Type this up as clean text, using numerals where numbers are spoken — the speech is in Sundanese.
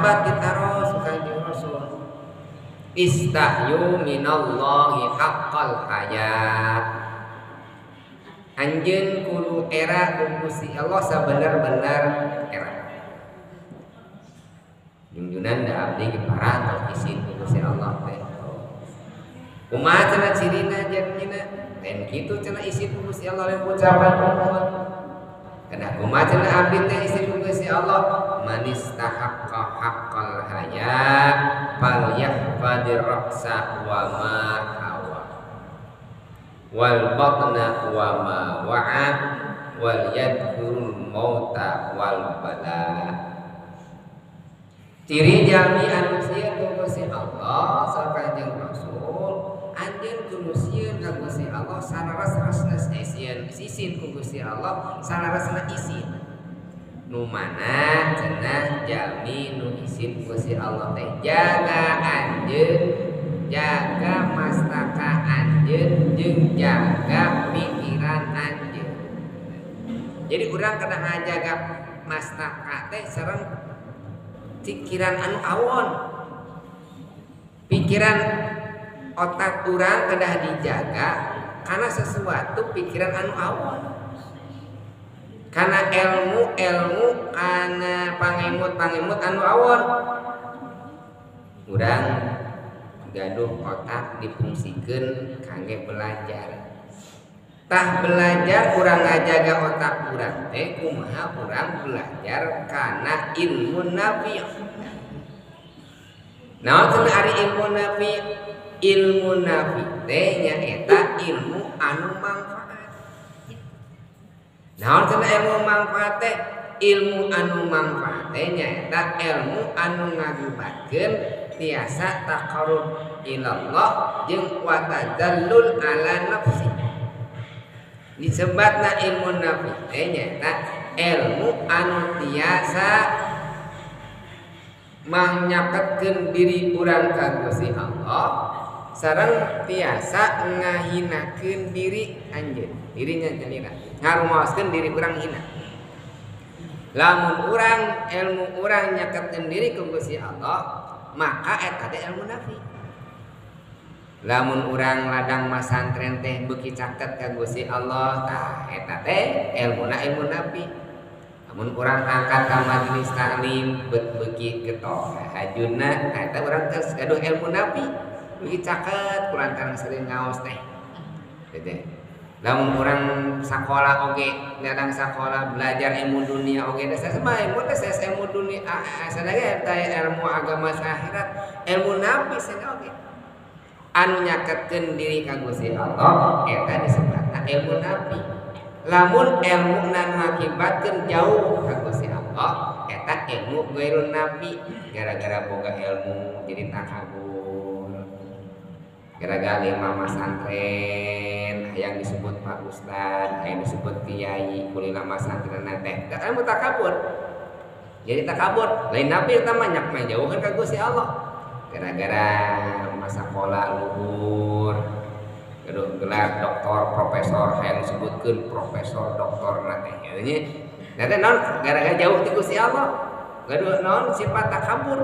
sahabat ditaros ku Kanjeng Rasul istahyu minallahi haqqal hayat anjeun kudu era ku Gusti Allah sabener-bener era junjunan da abdi ge parantos isin ku Gusti Allah teh kumaha cenah cirina jadina lain kitu cenah isin ku Gusti Allah lain ucapan nuhun kana kumaha cenah abdi teh isin ku Gusti Allah manistahaqqa haqqal haya fal yahfadir ra'sa wa ma hawa wal batna wa ma wa'a wal yadhkurul mauta wal bala. Ciri jalmi anu sieun ku Gusti Allah sareng Kanjeng Rasul anjeun kudu sieun ka Gusti Allah sanaras-rasna sieun isin ku Gusti Allah sanarasna isin nu mana cenah jalmi nu isin ku Gusti Allah teh jaga anjeun jaga mastaka anjeun jeung jaga pikiran anjeun. Jadi urang kena ngajaga mastaka teh sareng pikiran anu awon. Pikiran otak urang kedah dijaga karena sesuatu pikiran anu awon. Karena ilmu-ilmu karena pangemut-pangemut anu awon. Urang gaduh otak difungsikeun kangge belajar. Tah belajar urang ngajaga otak urang teh kumaha urang belajar kana ilmu nafi. Naon cenah ari ilmu nafi? Ilmu nafi teh nyaeta ilmu anu mangfaat. Naon cenah ilmu mangfaat teh? Ilmu anu mangfaat teh nyaeta ilmu anu ngakibatkeun tiasa taqarrub ilallah jeung wa tadallul ala nafsi. Disebatna ilmu nafi teh nyaeta ilmu anu tiasa manyaketkeun diri urang ka Gusti Allah sareng tiasa ngahinakeun diri anjeun, dirinya nyalira ngarumaoskeun diri urang hina. Lamun urang ilmu urang nyaketkeun diri ka Gusti Allah maka eta teh ilmu nafi. Lamun urang ladang masantren teh beuki caket ka Gusti Allah tah eta teh ilmuna ilmu nafi. Lamun urang angkat ka majelis taklim beuki getol hajunna eta urang geus gaduh ilmu nafi beuki caket kulantaran sering ngaos teh. Teh lamun urang sakola oge ladang sakola belajar ilmu dunia oge da saha ilmu teh saha ilmu dunia sadaya eta ilmu agama akhirat ilmu nafi saha oge anu nyaketkeun diri ka Gusti Allah eta disebutna ilmu nafi. Lamun ilmu nu ngakibatkeun jauh ka Gusti Allah eta ilmu ghairun nafi. Gara-gara boga ilmu jadi takabur, gara-gara lima masantren hayang disebut Pak Ustad, hayang disebut kiai kulina masantren teh eta ilmu takabur. Jadi takabur lain nafi eta mah nyak mah jauhkeun ka Gusti Allah. Gara-gara masa sekolah luhur gaduh gelar doktor profesor hayang disebutkeun profesor doktor na teh nya teh naon gara-gara jauh ti Gusti Allah gaduh naon sifat takabur.